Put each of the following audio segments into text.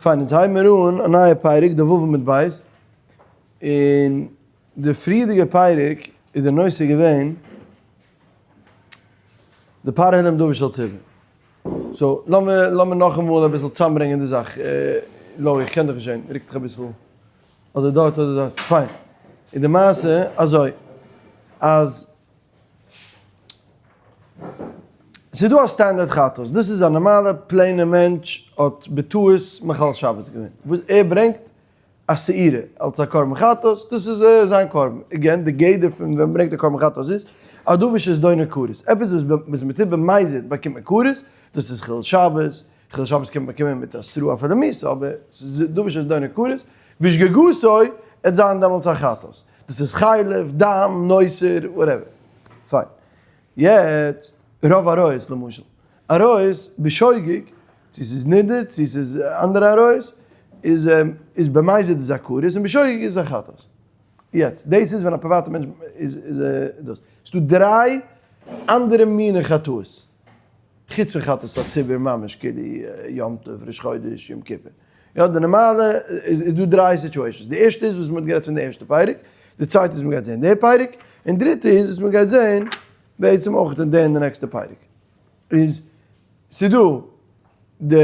פיין, אונז הייבן מיר אן א נייע פרק, דף ו' עמוד ב', און די פריערדיגע פרק איז די נושא געווען די פר העלם דבר של ציבור. so לאמיר לאמיר נאכאמאל אביסל צוזאמברענגען די זאך. לוי איך קען דיך נישט זען, רוק דיך אביסל אדער דארט אדער דארט. פיין. איז די מעשה אזוי אז ס'איז דא א standard חטאת, דאס איז א נארמאלע plain ע מענטש האט בטעות מחלל שבת געווען, וואס ער ברענגט א שעירה אלס א קרבן חטאת, דאס איז זיין קרבן, again די גדר פון ווען מ'ברענגט א קרבן חטאת איז א דבר שזדונו כרת, עפעס וואס מ'טוט במזיד באקומט מען כרת, דאס איז חילול שבת, חילול שבת קען מען באקומען מיט התראה אפילו מיתה, אבער ס'איז דבר שזדונו כרת, ושגגתו עט זיין דעמאלטס א חטאת, דאס איז חלב, דם, נותר, whatever. פיין. יעצט, רוב עריות למשל. עריות בשוגג, צו ס'איז נידה, צו ס'איז אנדערע עריות, איז איז במזיד איז א כרת און בשוגג איז א חטאת. יעצט, דאס איז ווען א פריוואטע מענטש איז איז דאס. ס'דא דריי אנדערע מיני חטאות. חוץ פון חטאת הציבור ממש כאילו יום טוב, ראש חודש, יום כיפור. יא, די נארמאלע איז איז דא דריי situations. די ערשטע איז וואס מ'האט גערעדט פון די ערשטע פרק, די צווייטע איז מ'גייט זען די פרק, און דריטע איז וואס מ'גייט זען בעצם אויך אין די און די נעקסטע פרק. איז ס'דא די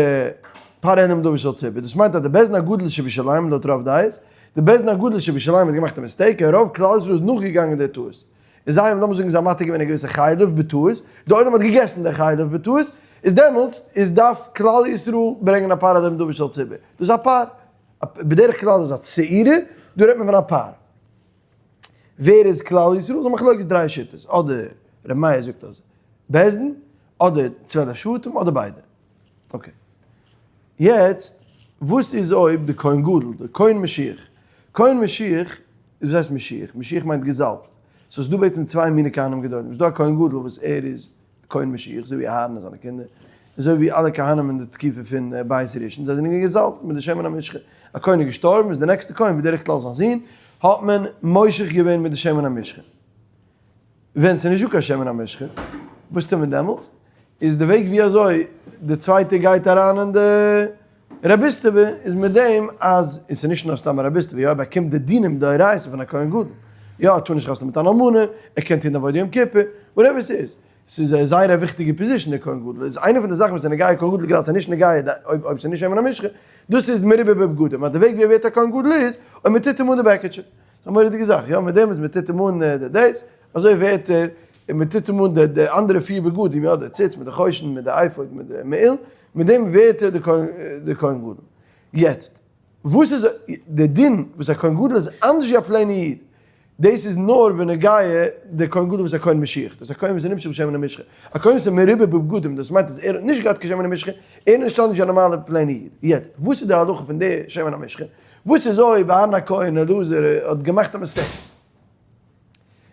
פר העלם דבר של ציבור, דאס מיינט אז די בית דין הגדול שבירושלים לויט רוב דעות, די בית דין הגדול שבירושלים האט געמאכט א mistake און רוב כלל ישראל איז נאכגעגאנגען די טעות. און זיי האבן לאמיר זאגן זיי מתיר געווען א געוויסע חלב בטעות, די עולם האט געגעסן די חלב בטעות, איז דעמאלטס איז דארף כלל ישראל ברענגען א פר העלם דבר של ציבור, דאס איז א פר, בדרך כלל איז א שעירה, דא רעדט מען פון א פר. ווער איז כלל ישראל? איז א מחלוקת דריי שיטות, אדער ר' מאיר זאגט אז בית דין, אדער 12 שבטים, אדער ביידע. okay. יעצט, וואס איז אויב די כהן גדול, די כהן משיח, כהן משיח, וואס הייסט משיח? משיח מיינט געזאלבט. so ס'איז דא בעצם צוויי מיני כהנים גדולים. ס'איז דא א כהן גדול וואס ער איז כהן משיח, אזוי ווי אהרן און זיינע קינדער, אזוי ווי אלע כהנים אין די תקופה פון בית ראשון, זיי זענען געווען געזאלבט מיט די שמן המשחה. א כהן איז געשטארבן, איז די נעקסטע כהן, בדרך כלל זיין זון, האט מען מושח געווען מיט די שמן המשחה. ווען ס'איז נישטא קיין שמן המשחה, וואס טוט מען דעמאלטס? איז די וועג ווי אזוי די צווייטע גייט אריין אין די רביסטעווע איז מיט דעם אז, און ס'איז נישט נאר סתם א רביסטעווע, יא ער באקומט די דינים דאורייתא פון א כהן גדול, יא ער טאר נישט חתונה מיט אן אלמנה, ער קען טון די עבודה יום כיפור, whatever ס'איז, ס'איז א זייער א וויכטיגע position דער כהן גדול, איז איינע פון די זאכן וואס איז נוגע כהן גדול גראדע ס'איז נישט נוגע אויב אויב ס'איז נישט שמן המשחה, דאס איז מרובה בבגדים, אז די וועג ווי ער ווערט א כהן גדול איז אויב מ'טוט אים אן די בעקיטשע. ס'איז א מורא'דיגע זאך, יא, מיט דעם וואס מ'טוט אים אן די דאס, אזוי ווערט ער, און מ'טוט אים אן די די אנדערע פיר בגדים, יא, די ציץ מיט די חושן, מיט די אפוד, מיט די מעיל, מיט דעם ווערט ער די כהן גדול. יעצט, וואס איז די דין וואס א כהן גדול איז אנדערש ווי א plain ע איד? דאס איז נאר בנוגע די כהן גדול וואס איז א כהן משיח, דאס איז א כהן וואס איז נמשח בשמן המשחה, א כהן וואס איז מרובה בבגדים, דאס מיינט אז ער האט נישט געהאט קיין שמן המשחה, ער איז נישט אנדערש ווי א נארמאלע plain ע איד. יעצט, וואס איז די הלכה פון די שמן המשחה? וואס איז אויב אהרן הכהן אלעזר האט געמאכט א mistake?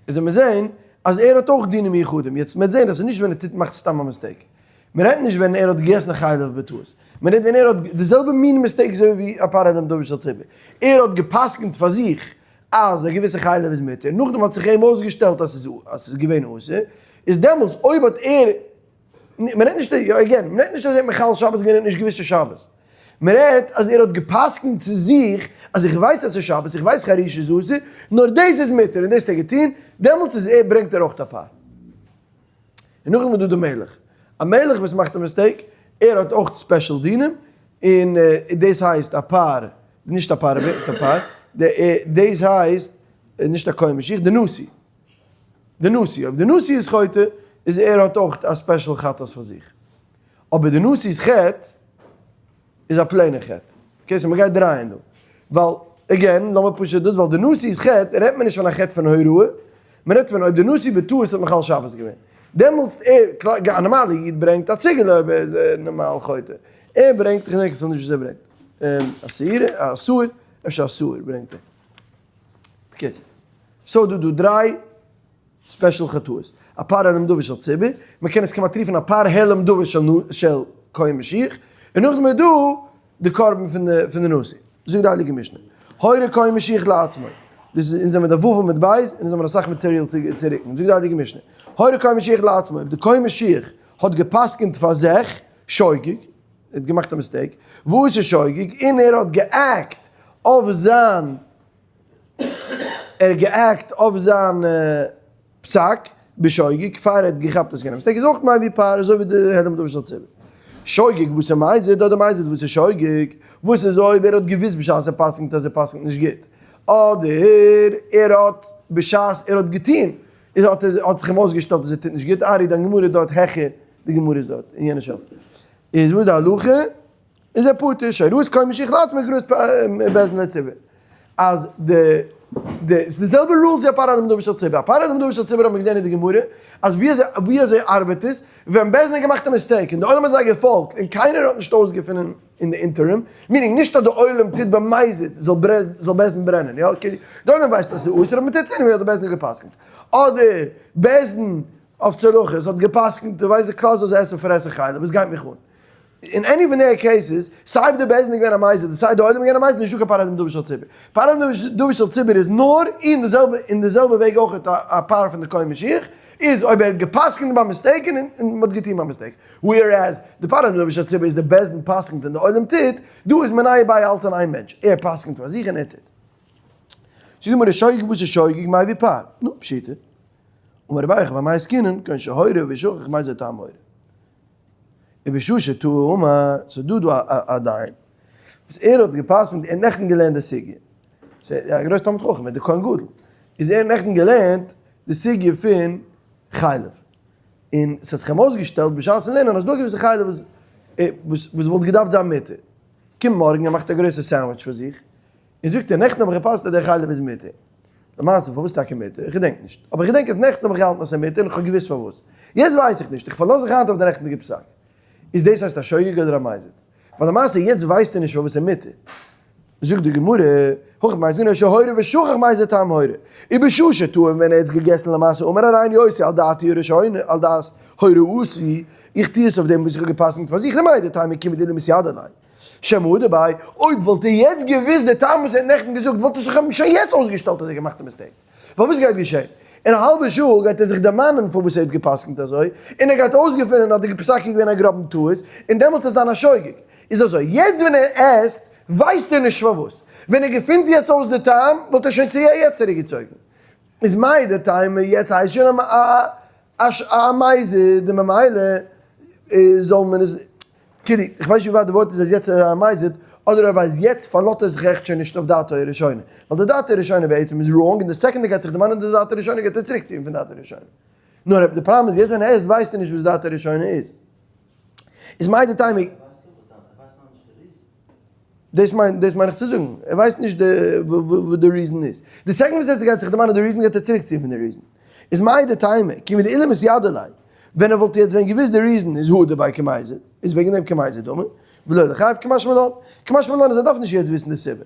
איז ווען מיר זעהן אז ער האט אויך דינים מיוחדים, יעצט מ'וועט זעהן אז ס'איז נישט ווען ער טוט מאכט סתם א mistake, מ'רעדט נישט ווען ער האט געגעסן חלב בטעות, מ'רעדט ווען ער האט די זעלבע מין mistake אזוי ווי א פר העלם דבר של ציבור, ער האט גע'פסק'נט פאר זיך אז א געוויסע חלב איז מותר, נאכדעם האט זיך אים אויסגעשטעלט אז ס'איז געווען אסור, איז דעמאלטס אויב האט ער מען רעדט נישט, יא again, מען רעדט נישט אז ער האט מחלל שבת געווען און נישט געוואוסט ס'איז שבת. מען רעדט אז ער האט גע'פסק'נט צו זיך אז איך ווייס אז ס'איז שבת, איך ווייס חריש איז אסור, נאר דאס איז מותר און דאס האט ער געטון, דעמאלטס איז ער ברענגט ער אויך א פר. און נאכדעם איז דא די מלך. א מלך וואס מאכט א mistake, ער האט אויך special דינים, און דאס הייסט א פר, נישט א פר, נישט א פר, דאס הייסט נישט א כהן משיח, די נשיא. די נשיא, אויב די נשיא איז חוטא, איז ער האט אויך א special חטאת פאר זיך. אבער די נשיא'ס חטא איז א plain ע חטא. okay, so מ'גייט דרייען דא. ווייל, again, לאמיר פשוט דאס, ווייל די נשיא'ס חטא רעדט מען נישט פון א חטא פון הוראה, מ'רעדט פון אויב די נשיא בטעות האט מחלל שבת געווען. דעמאלטס ער, א נארמאלע איד ברענגט א ציגעלע אויב ער איז נארמאל חוטא. ער ברענגט, איך געדענק אפילו נישט וואס ער ברענגט. א שעיר, א שעיר, אפשר א שעיר ברענגט ער. בקיצור. so דא דא דריי special חטאות. א פר העלם דבר של ציבור, מען קען עס כמעט רופן א פר העלם דבר של כהן משיח, און נאכדעם איז דא די קרבן פון די פון די נשיא. זאגט די הייליגע משנה, הורה כהן משיח לעצמו, דאס איז אונז זעמיר דף ו' עמוד ב', און אונז האמיר אסאך material צו צו רוקן, זאגט די הייליגע משנה, הורה כהן משיח לעצמו, אויב די כהן משיח האט גע'פסק'נט פאר זיך, שוגג. האט געמאכט א mistake, וואס איז שוגג, און ער האט גע act אויף זיין, ער האט גע act אויף זיין פסק בשוגג, פאר ער האט געכאפט אז ס'איז געווען א mistake, איז אויך מביא פר, אזוי ווי די העלם דבר של ציבור. שוגג וואס איז מזיד, אדער מזיד וואס איז שוגג, וואס איז אויב ער האט געוואוסט בשעת ער פסק'נט אז ער פסק'נט נישט גוט, אדער ער האט בשעת ער האט געטון איז האט ער האט זיך אים אויסגעשטעלט אז ער טוט נישט גוט, ארי דיין גמרא איז דארט העכער די גמרא איז דארט אין יענע shelf, איז וואס איז די הלכה? איז ער פטור, שהוראת כהן משיח לעצמו כהוראת בית דין לציבור, אז די די ס'איז די זעלבע rules ווי א פר אדום דבר של ציבור, א פר אדום דבר של ציבור האט מען געזען אין די גמרא אז ווי אזוי ווי אזוי ארבעט עס, ווען בית דין האט געמאכט א mistake און די עולם האט זיי געפאלגט און קיינער האט נישט אויסגעפונען אין די interim, meaning נישט אז די עולם טוט במזיד זאל זאל בית דין ברענען, יא okay, די עולם ווייסט אז ס'איז אסור אבער מ'טוט עס anyway האט די בית דין גע'פסק'נט, אדער בית דין אויף צלחות האט גע'פסק'נט די ווייסט די כלל זאל זיי עסן פרעסן חלב וואס גייט מיך אן? אין any פון די cases, סיי די בית דין איז געווען א מזיד און סיי די עולם איז געווען א מזיד נישטא קיין פר אדום דבר של ציבור. פר אדום דבר של ציבור איז נאר אין די זעלבע אין די זעלבע וועג אויך א פר פון די כהן משיח איז אויב ער האט גע'פסק'נט ביי mistake און מ'האט געטון ביי mistake. Whereas די פר אדום דבר של ציבור איז די בית דין פסק'נט און די עולם טוט, דא איז מיניה וביה אלץ אין איין מענטש, ער פסק'נט פאר זיך און ער טוט. זאגט די גמרא שוגג וואס איז שוגג מביא פר? נו, פשיטא. אמר רבי אחא במאי עסקינן, כגון שהורה ושכח מאיזה טעם הורה. ובשעה שטעה אמר, ס'איז דא דא א דיין וואס ער האט גע'פסק'נט, ער האט נעכטן געלערנט די סוגיא, ס'איז א גרויס תלמיד חכם, ער איז דער כהן גדול, איז ער נעכטן געלערנט די סוגיא פון חלב, און ס'האט זיך אים אויסגעשטעלט בשעת'ן לערנען אז דא געוויסע חלב וואס וואס וואלט געדארפט זיין מותר, קומט מארגן ער מאכט א גרויסע sandwich פאר זיך, און זאגט ער נעכטן האב איך גע'פסק'נט אז דער חלב איז מותר. למעשה פארוואס טאקע מותר? איך געדענק נישט. אבער איך געדענק אז נעכטן האב איך געהאלטן אז ס'איז מותר און איך האב געוואוסט פארוואס. יעצט ווייס איך נישט. איך פארלאז זיך היינט אויף די נעכטנדיגע פסק. איז דאס הייסט א שוגג אדער א מזיד? ווייל למעשה יעצט ווייסט ער נישט פארוואס ס'איז מותר. זאגט די גמרא, הכא במאי עסקינן שהורה ושכח מאיזה טעם הורה. ובשעה שטעם ווען ער האט עס געגעסן למעשה אמר הריני עושה על דעתי הראשונה על דעת הוראתי, איך טו עס אויף דעם וואס איך האב גע'פסק'נט פאר זיך למאי דטעמא כיון דאילו מתיידע ליה. שמא דביי, אויב וואלט ער יעצט געוואוסט די טעם וואס ער האט נעכטן געזאגט וואלט ער זיך אים שוין יעצט אויסגעשטעלט אז ער האט געמאכט א mistake. ווייל וואס גייט געשען? אין א האלבע שעה גייט ער זיך דערמאנען פון וואס ער האט גע'פסק'נט אזוי, און ער גייט אויסגעפינען אז די פסק איז געווען א גראבן טעות, און דעמאלטס וועט זיין א שוגג. איז אזוי, יעצט ווען ער עסט ווייסט ער נישט פארוואס. ווען ער געפינט יעצט אויס די טעם וואלט ער שוין צו יעצט צוריקגעצויגן. איז מהו דתימא יעצט הייסט שוין א מזיד און ממילא זאל מען עס כאילו, איך ווייס נישט ווי ווייט די ווארט איז אז יעצט איז ער א מזיד, אדער אויב אז יעצט פארלאזט ער זיך עכט שוין נישט אויף דעתו הראשונה, ווייל די דעתו הראשונה בעצם איז wrong און די second ער גייט זיך דערמאנען די דעתו הראשונה גייט ער צוריק ציען פון דעתו הראשונה. נאר די פראבלעם איז יעצט ווען ער עסט ווייסט ער נישט וואס דעתו הראשונה איז. איז מהו דתימא. דאס מיין דאס מיין איך צו זאגן, ער ווייסט נישט די וואס די reason איז. די second וואס ער גייט זיך דערמאנען די reason גייט ער צוריק ציען פון די reason. איז מהו דתימא, כיון דאילו מתיידע ליה, ווען ער וואלט יעצט ווען געוויסט די reason איז הא דבעי כמזיד, איז וועגן דעם כמזיד דמי, ולא ליחייב קמשמע לן. קמשמע לן אז ער דארף נישט יעצט וויסן די סיבה.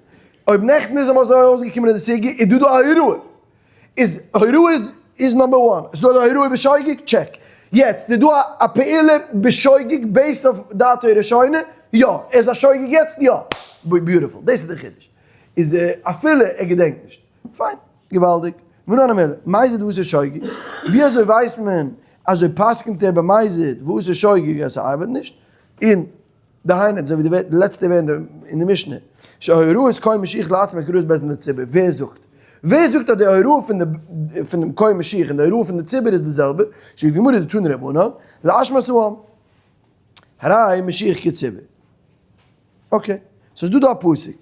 אויב נעכטן איז אים אזוי אויסגעקומען אין די סוגיא איז דא דא א הוראה. איז הוראה איז איז number one. איז דא א הוראה בשוגג? Check. יעצט איז דא א פעולה בשוגג based אויף דעתו הראשונה? יא. ער איז א שוגג יעצט? יא. Beautiful. דאס איז די חידוש. איז אפילו ער געדענקט נישט. פיין. געוואלדיג. מנא הני מילי. מזיד ואתי שוגג. ווי אזוי ווייסט מען אז אויב פסק'נט ער במזיד ואתי שוגג אז ס'ארבעט נישט? און דהיינו, אזוי ווי די לעצטע ווערטער אין די משנה, שהוראת כהן משיח לעצמו כהוראת בית דין לציבור, ווער זאגט? ווער זאגט אז די הוראה פון די פונעם כהן משיח און די הוראה פון די ציבור איז די זעלבע? זאגט די גמרא דתנו רבנן, לאשמת העם, הרי משיח כציבור. Okay, ס'איז דא דא א פסוק,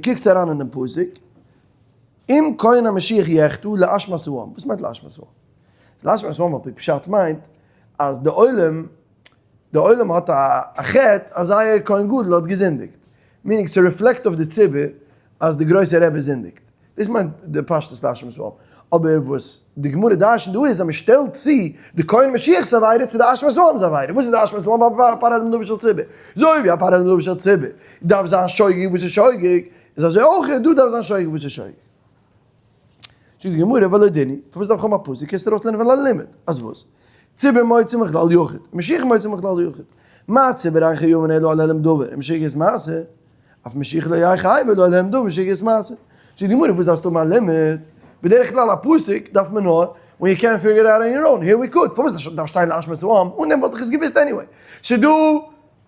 קוקטס אריין אין דעם פסוק, אם כהן המשיח יחטא לאשמת העם, וואס מיינט לאשמת העם? לאשמת העם על פי פשט מיינט אז די עולם די עולם האט א חטא אז זייער כהן גדול האט געזינדיגט, meaning ס' reflect אויף די ציבור אז די גרויסע רבי זינדיגט, דאס מיינט די פשטות לאשמת העם, אבער וואס די גמרא דרש'נט דא איז אז מ'שטעלט צו די כהן משיח'ס עבירה צו די אשמת העם'ס עבירה, וואס איז די אשמת העם? א פר אדום דבר של ציבור, אזוי ווי א פר אדום דבר של ציבור דארף זיין שוגג וואס איז שוגג, איז אזוי אויך דא דארף זיין שוגג וואס איז שוגג. זאגט די גמרא ולא דין הוא, פארוואס דארף איך האבן א פסוק, קענסט ארויסלערנען פון א לימוד, אז וואס? ציבור מוציא מכלל יחיד, משיח מוציא מכלל יחיד, מה ציבור אין חייבין אלא על העלם דבר, און משיח איז מעשה, אף משיח לא יהא חייב אלא על העלם דבר, משיח איז מעשה. זאגט די גמרא וואס דארפסטו האבן א לימוד, בדרך כלל א פסוק דארף מען נאר when you can't figure it out on your own, here we could, פארוואס דארף שטיין לאשמת העם, אן דעם וואלט איך עס געוואוסט anyway, ס'דא.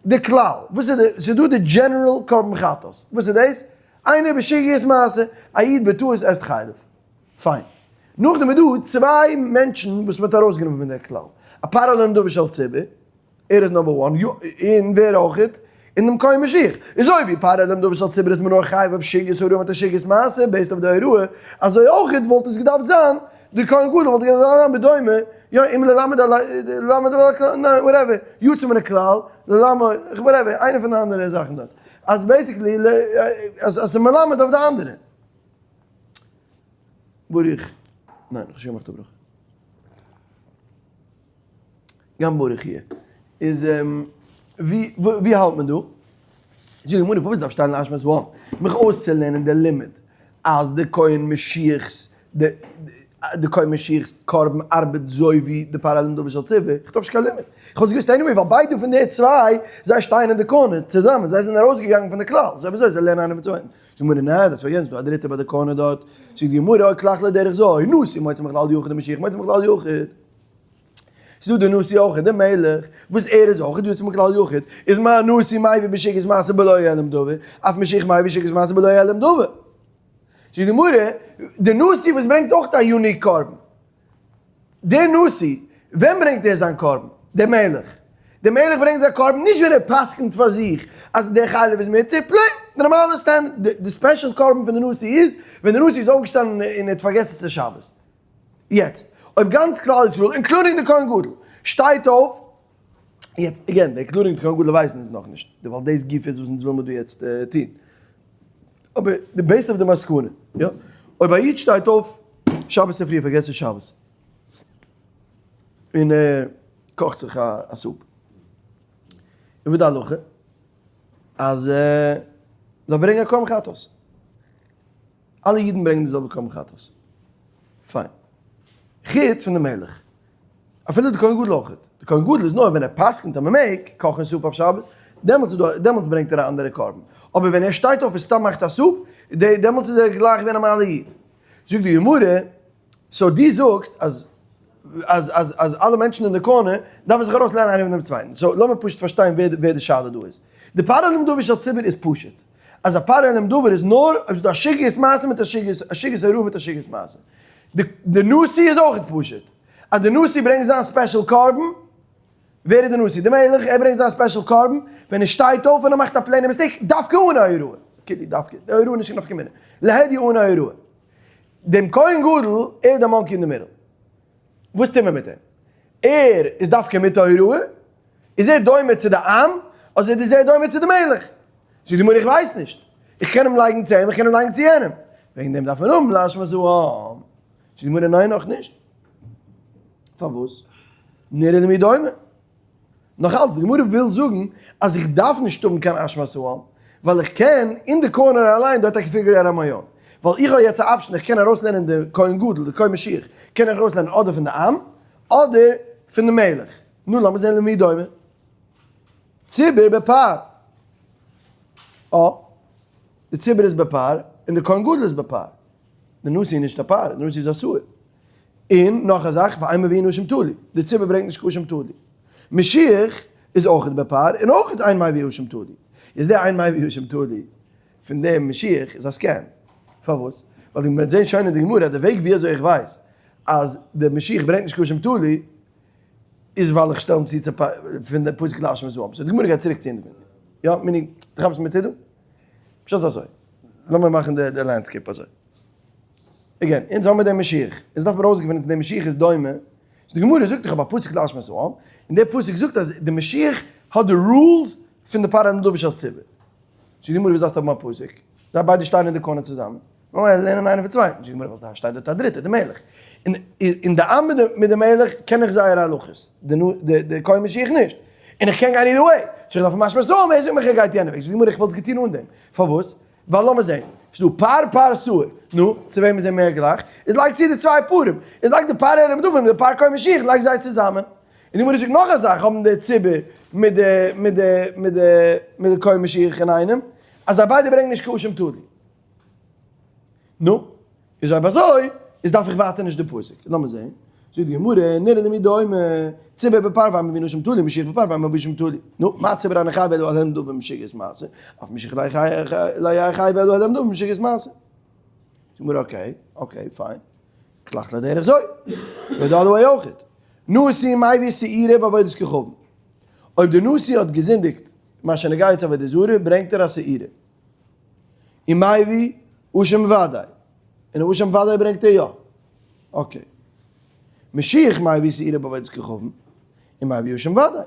די כלל, וואס איז די, ס'איז דא די general קרבן חטאת, וואס איז דאס? איינער בשגגת מעשה, א איד בטעות עסט חלב. פיין. נאכדעם איז דא צוויי מענטשן וואס מ'האט ארויסגענומען פון דער כלל. א פר העלם דבר של ציבור, ער איז number one, און ווער אויכעט? און דעם כהן משיח. אזוי ווי פר העלם דבר של ציבור איז מען נאר חייב אויף שגגת הוראה מיט א שגגת מעשה based אויף די הוראה, אזוי אויכעט וואלט עס געדארפט זיין, די כהן גדול וואלט געדארפט זיין בדומה, יא, אם ללמד על ללמד על הכלל, ניין, whatever, יוצא מן הכלל, ללמד, whatever, איינע פון די אנדערע זאכן דארט. אז basically, אז ס'איז מלמד אויף די אנדערע. ברוך, ניין, איך האב שוין געמאכט א ברכה. גם ברוך יהיה. איז ווי ווי האלט מען דא? זאגט די גמרא פארוואס דארף שטיין לאשמת העם? מיך אויסצולערנען די לימוד אז די כהן משיח'ס די די כהן משיח'ס קרבן ארבעט זוי ווי די פר העלם דבר של ציבור, איך דארף נישט קיין לימוד. איך וואלט עס געוואוסט anyway ווייל ביידע פון די צוויי זיי שטייען אין די corner צוזאמען, זיי זענען ארויסגעגאנגען פון די כלל, זוי ווי אזוי זיי לערנען איינער מיט צווייטן. זאגט די גמרא ניין, דארפסט פארגעסן ס'דא א דריטער ביי די corner דארט. זאגט די גמרא אוי כלך לדרך זו, נשיא מוציא מכלל יחיד ומשיח מוציא מכלל יחיד. ס'דא די נשיא אויך, די מלך, וואס ער איז אויך יוצא מכלל יחיד, איז מה נשיא מביא בשגגת מעשה בלא העלם דבר, אף משיח מביא בשגגת מעשה בלא העלם דבר. זאגט די גמרא, די נשיא וואס ברענגט אויך א unique קרבן, דער נשיא, ווען ברענגט ער זיין קרבן? דער מלך. דער מלך ברענגט זיין קרבן נישט ווען ער פסק'נט פאר זיך אז דער חלב איז מותר, plain, די נארמאלע standard, די special קרבן פון די נשיא איז ווען די נשיא איז אויפגעשטאנען און ער האט פארגעסן ס'איז שבת. יעצט, אויב גאנץ כלל ישראל, including די כהן גדול, שטייט אויף, יעצט, again, די including די כהן גדול ווייסן אונז נאכנישט, ווייל דאס גופא איז וואס אונז וויל מיר דא יעצט טון. אבער די based אויף די מסקנא, יא, אויב א איד שטייט אויף שבת צופרי פארגעסט נישט שבת, און ער קאכט זיך א soup, איז וואס די הלכה? אז מ'דארף ברענגען א קרבן חטאת. אלע אידן ברענגען די זעלבע קרבן חטאת. פיין. חוץ פון די מלך. אפילו די כהן גדול אויך. די כהן גדול איז נאר ווען ער פסק'נט אז מ'מעג קאכן soup אויף שבת, דעמאלטס איז דא, דעמאלטס ברענגט ער א אנדערע קרבן. אבער ווען ער שטייט אויף און סתם מאכט א soup, דעמאלטס איז ער גלייך ווי א נארמאלע איד. זאגט די גמרא, so דו זאגסט אז אז אז אז אלע מענטשן אין די corner דארפן זיך ארויס לערנען איינער פון דעם צווייטן. so לאמיר פשוט פארשטיין ווער ווער די שאלה דא איז. די פר העלם דבר של ציבור איז פשוט. אז א פר העלם דבר איז נאר אויב ס'איז דא א שגגת מעשה מיט א שגגת, א שגגת הוראה מיט א שגגת מעשה. די די נשיא איז אויך פשוט. אז די נשיא ברענגט זיין special קרבן, ווער איז די נשיא? די מלך, ער ברענגט זיין special קרבן, ווען ער שטייט אויף און ער מאכט א plain mistake, דווקא אן א הוראה. כאילו דווקא, די הוראה איז נישט קיין נפקא מינה. להדיא אן א הוראה. דעם כהן גדול, ער איז די monkey אין די middle. וואס טוט מען מיט אים? ער איז דווקא מיט א הוראה? איז ער דומה צו די עם, אדער איז ער דומה צו די מלך? זאגט די גמרא איך ווייס נישט. איך קען אים לייגן צו אים, איך קען אים לייגן צו יענעם. וועגן דעם דארף מען האבן לאשמת העם. זאגט די גמרא ניין נאך נישט. פארוואס? נראה למי דומה. נאך אלץ, די גמרא וויל זאגן אז איך דארף נישט האבן קיין אשמת העם, ווייל איך קען אין די corner אליין דארט טאקע figure out my own. ווייל איך האב יעצט א option, איך קען ארויסלערנען די כהן גדול, די כהן משיח, קען איך ארויסלערנען אדער פון די עם, אדער פון די מלך. נו, לאמיר זען למי דומה. ציבור בפר. אה, די ציבור איז בפר, און די כהן גדול איז בפר. די נשיא איז נישט א פר, די נשיא איז א שעיר. און נאך א זאך, ואין מביאין אשם תלוי, די ציבור ברענגט נישט קיין אשם תלוי. משיח איז אויך בפר, און אויך אין מביא אשם תלוי. איז דער אין מביא אשם תלוי פון דעם משיח איז א scam. פארוואס? ווייל מען וועט זען שוין אין די גמרא אז די וועג ווי אזוי איך ווייס אז דער משיח ברענגט נישט קיין אשם תלוי איז ווייל איך שטעל אים צו צו פון די פסוק לאשם זוהם. so די גמרא גייט צוריק צו אונז. יא, meaning, דו כאפסט מיר טוט דא? פשט איז אזוי, לאמיר מאכן די landscape אזוי. again, אונז האמיר דעם משיח, אונז דארף מיר אויסגעפינען צו דער משיח איז דומה, so די גמרא זאגט איך האב א פסוק לאשמת העם, און דער פסוק זאגט אז דער משיח האט די rules פון די פר העלם דבר של ציבור. זאגט די גמרא וואס דארפסטו האבן א פסוק? זיי ביידע שטייען אין די corner צוזאמען, ממילא לערנען איינער פון צווייטן, זאגט די גמרא ווייל דא שטייט דארט א דריטער, די מלך, און אין די עם מיט די מלך קען איך זייערע הלכות, די כהן משיח נישט, און איך קען גיין either way, so איך דארף אשמת העם, ער זאגט מיך ער גייט יענע וועג, זאגט די גמרא איך וואלט עס געטון אן דעם, פארוואס? ווייל לאמיר זעהן, ס'איז דא פר פר שעיר, נו, צו וועם איז ער מער גלייך? איז לייג צו די צוויי פרים, איז לייג די פר העלם דבר מיט די פר כהן משיח, לייג זיי צוזאמען. און די גמרא זאגט נאך א זאך, האבן די ציבור מיט די מיט די מיט די מיט די כהן משיח אינאיינעם, אז זיי ביידע ברענגען נישט קיין אשם תלוי. נו, איז אויב אזוי, איז דארף איך ווייטער נישט די פסוק. לאמיר זעהן. זאגט די גמרא, נראה לי מדומה, ציבור בפר ואין מביא אשם תלוי, משיח בפר ואין מביא אשם תלוי. נו, מה ציבור אינו חייב אלא על העלם דבר משוגעת מעשה, אף משיח לא יהיה חייב אלא על העלם דבר משוגעת מעשה. זאגט די גמרא, okay, okay, fine. כלך לדרך זו. ודא לא יוחיד. נשיא מביא שעירה בעבודת כוכבים. אויב דער נשיא האט געזינדיגט מה שנוגע צו עבודה זרה, ברענגט ער א שעירה. און מביא אשם ודאי. און אשם ודאי ברענגט ער יא. Okay. משיח מביא שעירה בעבודת כוכבים, און מביא אשם ודאי.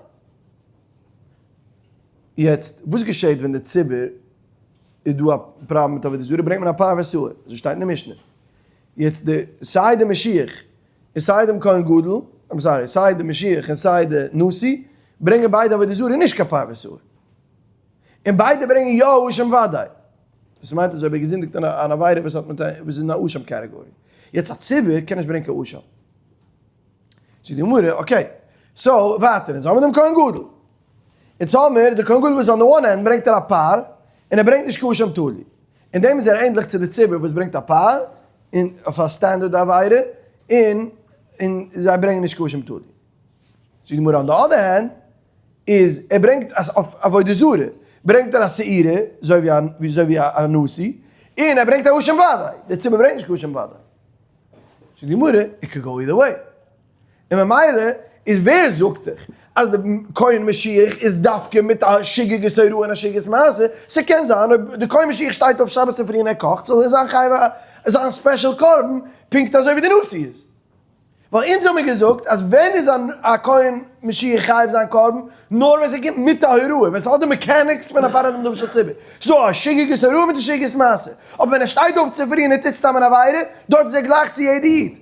יעצט, וואס געשעט ווען די ציבור איז דא א פראבלעם מיט עבודה זרה, ברענגט מען א פר ושעיר, אזוי שטייט אין די משנה. יעצט די, סיי די משיח און סיי דעם כהן גדול, I'm sorry, סיי די משיח און סיי די נשיא, ברענגען ביידע עבודה זרה נישט קיין פר ושעיר. און ביידע ברענגען יא אשם ודאי. דאס מיינט אז אויב ער געזינדיגט אן עבירה וואס האט מיט א, וואס איז אין א אשם category. יעצט א ציבור קען נישט ברענגען קיין אשם. זאגט די גמרא, okay, so ווייטער, אונז האמיר דעם כהן גדול. אונז האמיר די כהן גדול וואס on the one hand ברענגט ער א פר, און ער ברענגט נישט קיין אשם תלוי. אין דעם איז ער ענדליך צו די ציבור וואס ברענגט א פר, און אויף א standard עבירה, און און זיי ברענגען נישט קיין אשם תלוי. זאגט די גמרא on the other hand, איז ער ברענגט אז אויף עבודה זרה ברענגט ער א שעירה, אזוי ווי א אזוי ווי א נשיא, און ער ברענגט א אשם ודאי, די ציבור ברענגט נישט קיין אשם ודאי. זאגט די גמרא, it could go either way. און ממילא איז ווער זאגט דיך אז די כהן משיח איז דווקא מיט א שגגת הוראה און א שגגת מעשה, ס'קען זיין אויב די כהן משיח שטייט אויף שבת צופרי און ער קאכט זאל ער זיין חייב א זיין special קרבן פונקט אזוי ווי די נשיא איז. ווייל אונז האמיר געזאגט אז ווען איז א כהן משיח חייב זיין קרבן? נאר ווען ס'קומט מיט א הוראה, ווען ס'האט די mechanics פון א פר אדום דבר של ציבור. ס'דא א שגגת הוראה מיט א שגגת מעשה. אבער ווען ער שטייט אויף צופרי און ער טוט סתם אן עבירה, דארט איז ער גלייך צו יעדע איד.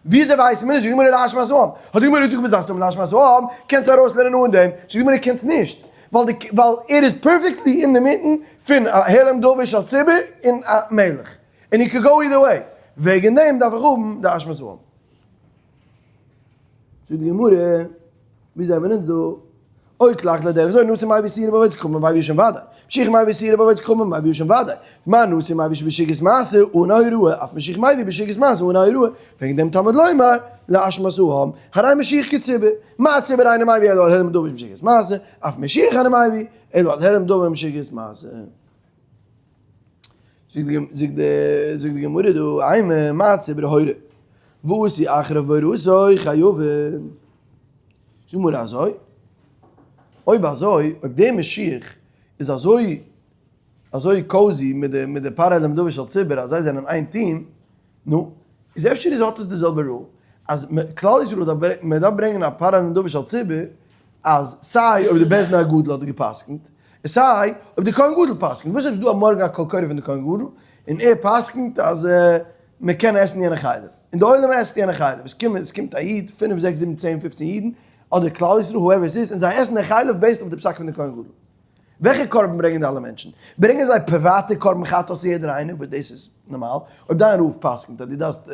וויאזוי ווייסט מען עס? זאגט די גמרא לאשמת העם. האט די גמרא געזאגט וואס דארפסטו האבן לאשמת העם? קענסט ארויסלערנען אן דעם. זאגט די גמרא קענסט נישט. ווייל די ווייל ער איז perfectly אינדערמיטן פון א העלם דבר של ציבור און א מלך. און it could go either way. וועגן דעם דארף איך האבן די אשמת העם. זאגט די גמרא, ווי זעמיר אונז דא? אוי כלך לדרך זו נשיא מביא שעירה בעבודת כוכבים מביא אשם ודאי. משיח מביא שעירה בעבודת כוכבים מביא אשם ודאי. מה נשיא מביא בשגגת מעשה אן א הוראה, אף משיח מביא בשגגת מעשה אן א הוראה. וועגן דעם תלמוד לומר לאשמת העם, הרי משיח כציבור. מה ציבור אינו מביא אלא על העלם דבר בשגגת מעשה, אף משיח אינו מביא אלא על העלם דבר בשגגת מעשה. זאגט די גמרא דא, אימא מה ציבור הורה ועשו אחריו בהוראתו חייבין. זאגט די גמרא אזוי, אויב אזוי, אויב דער משיח איז אזוי אזוי cozy מיט די מיט די פר העלם דבר של ציבור אז זיי זענען איין טיעם, נו, איז אפשר איז האט עס די זעלבע rule, אז כלל ישראל דארף מען דארף ברענגען א פר העלם דבר של ציבור, אז סיי אויב די בית דין הגדול האט גע'פסק'נט, און סיי אויב די כהן גדול פסק'נט, וואס אויב ס'איז דא א מארגן א קול קורא פון די כהן גדול, און ער פסק'נט אז מען קען עסן יענע חלב, און די עולם עסט יענע חלב, עס קומט עס קומט א איד, פינף זעקס זיבן צען פופצן אידן, אדער כלל ישראל whoever עס איז, און זיי עסן די חלב based אויף די פסק פון די כהן גדול. וועלכע קרבן ברענגען די אלע מענטשן? ברענגען זיי פריוואטע קרבן חטאת יעדער איינער, וואס דאס איז נארמאל, אויב דיין רב פסק'נט אז דו דארפסט,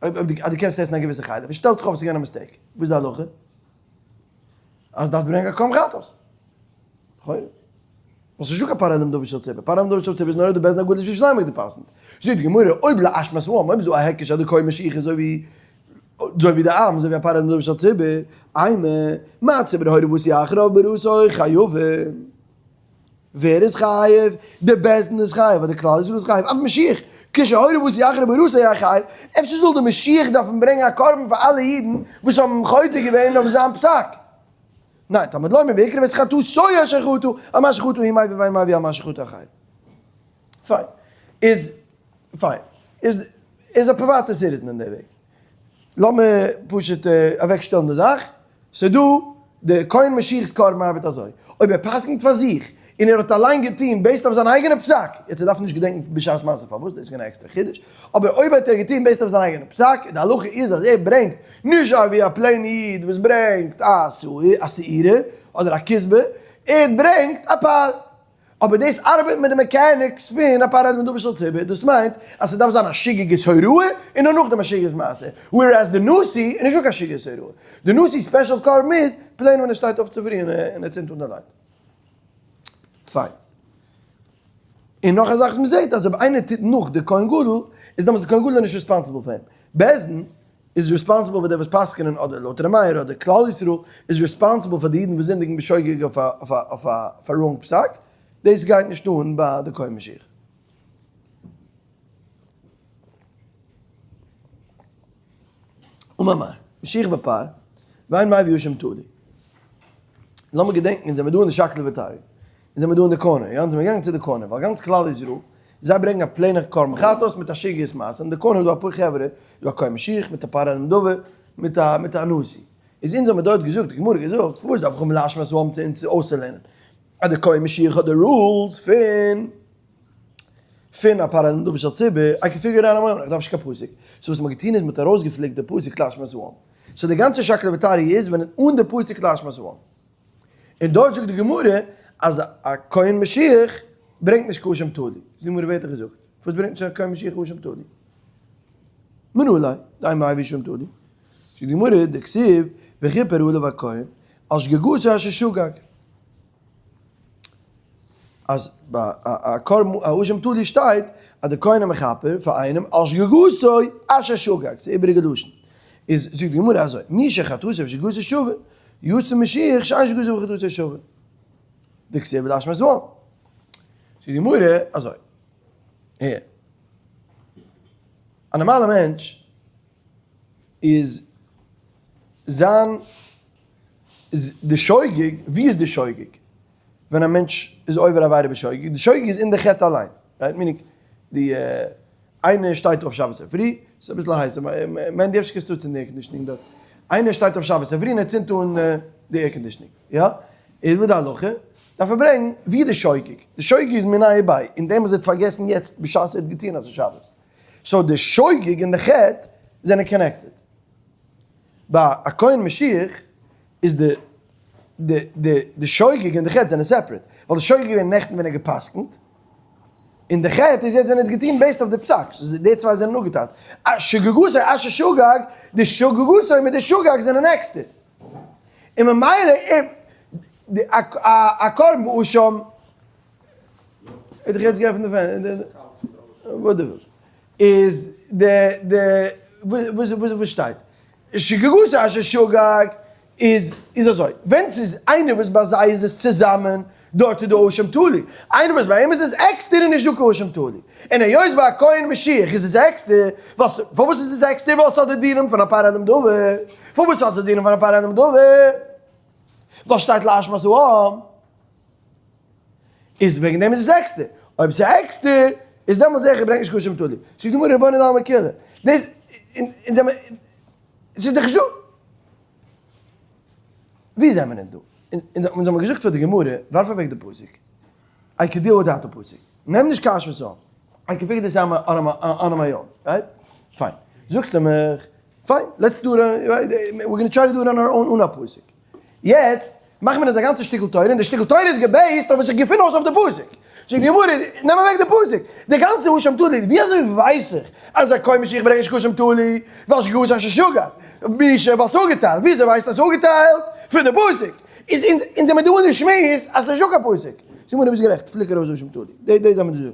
אויב אז דו קענסט עסן א געוויסע חלב, און שטעלט זיך אויף עס איז געווען א mistake, וואס איז די הלכה? אז דארפסט ברענגען א קרבן חטאת. לכאורה. וואס איז נישטא קיין פר העלם דבר של ציבור, פר העלם דבר של ציבור איז נאר אויב די בית דין הגדול איז שלמה געפסקנט. זאגט די גמרא, אויב לאשמת העם, אויב איז דא א היקש אז די כהן משיח איז אזוי ווי אזוי ווי די עם, אזוי ווי א פר העלם דבר של ציבור, אימא, מה ציבור הורה ועשו אחריו בהוראתו חייבין. ווער איז חייב? די בית דין איז חייב, אדער כלל ישראל איז חייב, אף משיח, כשהורה ועשו אחריו בהוראתו היה חייב, אפשר זאל די משיח דארפן ברענגען א קרבן פאר אלע אידן וואס האבן חוטא געווען אויף זיין פסק? ניין, תלמוד לומר והקריב את חטאתו אשר חטא, על מה שחטא הוא מביא ואין מביא על מה שחטא אחרים. פיין. איז, פיין. איז, איז א פריוואטע citizen אין די וועג. לאמיר פשוט אוועקשטעלן די זאך. ס'דא, די כהן משיח'ס קרבן ארבעט אזוי, אויב ער פסק'נט פאר זיך, און ער האט אליין געטון based אויף זיין אייגענע פסק, יעצט ער דארף נישט געדענקן בשעת מעשה פארוואס, דאס איז געווען א עקסטערע חידוש, אבער אויב האט ער געטון based אויף זיין אייגענע פסק, די הלכה איז אז ער ברענגט נישט אזוי ווי א plain איד וואס ברענגט א שעירה אדער א כשבה, ער ברענגט א פר. אבער דאס ארבעט מיט די mechanics פון א פר העלם דבר של ציבור, דאס מיינט אז ס'דארף זיין א שגגת הוראה און נאר נאכדעם א שגגת מעשה, whereas די נשיא איז נישטא קיין שגגת הוראה, די נשיא special קרבן איז plain ווען ער שטייט אויף צופרי און ער צינדט אן די light. פיין. און נאך א זאך וואס מ'זעט אז אויב איינער טוט נאך די כהן גדול איז דעמאלטס די כהן גדול נישט responsible פאר אים. בית דין. איז responsible פאר די וואס פסק'נען אדער לויט ר' מאיר אדער כלל ישראל איז responsible פאר די אידן וואס זינדיגן בשוגג אויף א wrong פסק, דאס גייט נישט אן ביי די כהן משיח. אמר מר. משיח בפר, ואין מביא אשם תלוי. לאמיר געדענקן אונז זעמיר דא אין די שקלא וטריא, אונז זעמיר דא אין די corner, יא אונז זעמיר געגאנגען צו די corner, ווייל גאנץ כלל ישראל, זיי ברענגן א plain ע קרבן חטאת מיט א שגגת מעשה, אין די corner איז דא אפאר חברה, איז דא א כהן משיח מיט א פר אדום דבר, מיט א מיט א נשיא. איז אונז האמיר דארט געזאגט, די גמרא געזאגט, פארוואס דארף איך האבן לאשמת העם צו אונז אויסצולערנען אז די כהן משיח האט די rules פון פון א פר אדום דבר של ציבור, I can figure it out on my own, איך דארף נישט קיין פסוק. so וואס מ'האט געטון איז מ'האט ארויסגעפליקט די פסוק לאשמת העם. so די גאנצע שקלא וטריא איז ווען אן די פסוק לאשמת העם. און דארט זאגט די גמרא אז א כהן משיח ברענגט נישט קיין אשם תלוי. זאגט די גמרא ווער האט דיך געזאגט? פארוואס ברענגט נישט א כהן משיח אשם תלוי? מנא ליה דאין מביא אשם תלוי. זאגט די גמרא דכתיב וכיפר עליו הכהן על שגגתו אשר שגג. אז ביי א קרבן א אשם תלוי שטייט אז די כהן איז מכפר פאר איינעם על שגגתו אשר שגג, ס'איז איבעריגע לשון, איז זאגט די גמרא אזוי, מי שחטאתו ושגגתו שווה, יצא משיח שאין שגגתו וחטאתו שווה, דכתיב לאשמת העם. זאגט די גמרא אזוי, הער, א נארמאלע מענטש איז זיין איז די שוגג, ווי איז די שוגג? ווען א מענטש איז עובר עבירה בשוגג, די שוגג איז אין די חטא אליין, right? Meaning, די איינער שטייט אויף שבת צופרי, ס'איז אביסל הייס, מענדי אפשר קענסטו צינדן די air conditioning דארט, איינער שטייט אויף שבת צופרי און ער צינדט אן די air conditioning, יא? איז וואס די הלכה? דארף ער ברענגן, ווי איז די שוגג? די שוגג איז מיניה וביה, אין דעם וואס ער האט פארגעסן יעצט בשעת ער האט געטון אז ס'איז שבת. so די שוגג און די חטא זענען connected. ביי א כהן משיח איז די די די די שוגג און די חטא זענען separate, ווייל די שוגג איז געווען נעכטן ווען ער האט גע'פסק'נט, און די חטא איז יעצט ווען ער האט עס געטון based אויף די פסק, so די צוויי זענען אפגעטיילט. א שגגתו אשר שגג, די שגגתו מיט די שגג זענען עקסטער. און ממילא א קרבן אשם האט דאך יעצט געעפנט די פענסטער, וואס דו ווילסט. איז די די וואס וואס שטייט? שגגתו אשר שגג איז איז אזוי, ווען ס'איז איינער וואס ביי זיי איז עס צוזאמען, דארט איז דא אשם תלוי, איינער וואס ביי אים איז עס עקסטער איז נישט דא קיין אשם תלוי, און היות ביי א כהן משיח איז עס עקסטער, ווייל ס, פארוואס איז עס עקסטער? ווייל ס'האט די דינים פון א פר אדום דבר, פארוואס האט עס די דינים פון א פר אדום דבר? ווייל שטייט לאשמת העם. איז וועגן דעם איז עס עקסטער, אויב ס'איז עקסטער איז דעמאלטס זיכער ברענגט נישט קיין אשם תלוי, זאגט די גמרא רבונו דעלמא כולא, דאס אונז זעמער, ס'איז דאך נישטא, ווי זעמער אונז דא? אונז האמיר געזאגט פאר די גמרא, ווארף אוועק די פסוק, I can deal without די פסוק, נעם נישט קיין אשמת העם, I can figure this out on my own, right? פיין, זאגסטו מיך, פיין, let's do it, we're gonna try to do it on our own אן א פסוק. יעצט מאכט מען עס א גאנצע שטיקל תורה, און די שטיקל תורה איז גע base ט אויף וואס איך געפין אויס אויף די פסוק. זאגט די גמרא, נעם אוועק די פסוק. די גאנצע אשם תלוי, ווי אזוי ווייס איך אז א כהן משיח ברענגט נישט אשם תלוי, ווייל שגגתו אשר שגג, מי ש ווייל ס'איז אפגעטיילט, ווי אזוי ווייסט אז ס'איז אפגעטיילט? פון די פסוק. איז אונז אונז זעמיר דא אין די שמועס אז ס'איז נישטא קיין פסוק. זאגט די גמרא, ביסט גערעכט, פליק ארויס אשם תלוי. דאס דארף מען דא זאגן.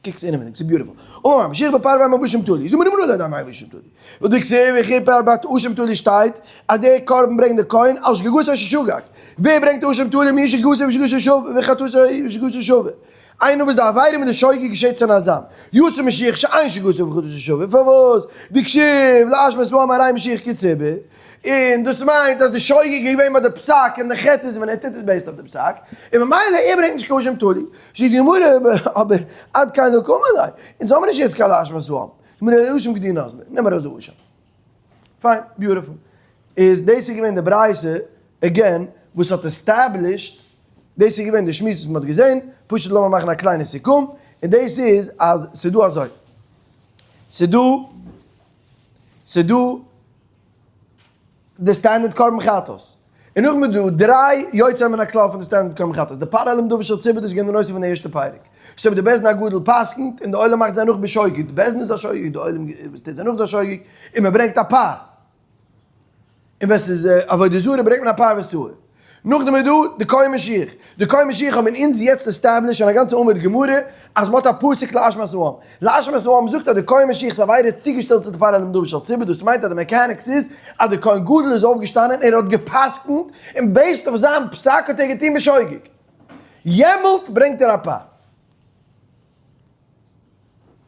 קוקסט אינעווייניג, ס'איז beautiful. אמר משיח בפר ואין מביא אשם תלוי. איז דא מרומא לא יודע מאי אשם תלוי. ודכתיב וכיפר בת אשם תלוי שטייט אז דער קרבן ברענגט דער כהן על שגגתו אשר שגג. ווער ברענגט אשם תלוי מי שגגתו ושגגתו שווה וחטאתו ושגגתו שווה. איינער וואס די עבירה מיט די שוגג געשעט צונאזאם. יצא משיח שאין שגגתו וחטאתו שווה. פארוואס? דכתיב לאשמת העם הרי משיח כציבור. און דאס מיינט אז די שוגג איז געווען ביי די פסק און די חטא איז ווען ער טוט עס based אויף די פסק. און ממילא ער ברענגט נישט קיין אשם תלוי. זאגט די גמרא, אבער עד כאן לא קאמר ליה, אונז האמיר נישט יעצט קיין לאשמת העם, גמרא אשם כדין אזמר, נעם ארויס די אשם. פיין, beautiful. איז דאס איז געווען די ברייתא, again, וואס האט established, דאס איז געווען די שמועס וואס מען האט געזען, פשוט לאמיר מאכן א קליינע סיכום, און דאס איז אז ס'איז דא אזוי, ס'איז דא, ס'איז דא די standard קרבן חטאת. און נאכדעם איז דא דריי יוצא מן הכלל פון די standard קרבן חטאת. די פר העלם דבר של ציבור דאס איז געווען די נושא פון די ערשטע פרק. שטייט די בית דין הגדול פסק'נט און די עולם מאכט זיי נאך בשוגג. די בית דין איז א שוגג, די עולם וואס טוט זיי נאך איז א שוגג, און מען ברענגט א פר. און ווען ס'איז עבודה זרה ברענגט מען א פר ושעיר. נאכדעם איז דא די כהן משיח. די כהן משיח האבן אונז יעצט established אין א גאנצע עמוד גמרא. אז מ'האט א פסוק לאשמת העם. לאשמת העם זאגט אז די כהן משיח'ס עבירה איז צוגעשטעלט צו די פר העלם דבר של ציבור, דאס מיינט אז די mechanics איז אז די כהן גדול איז אויפגעשטאנען און ער האט גע'פסק'נט, און based אויף זיין פסק האט ער געטון בשוגג. יעמאלט ברענגט ער א פר.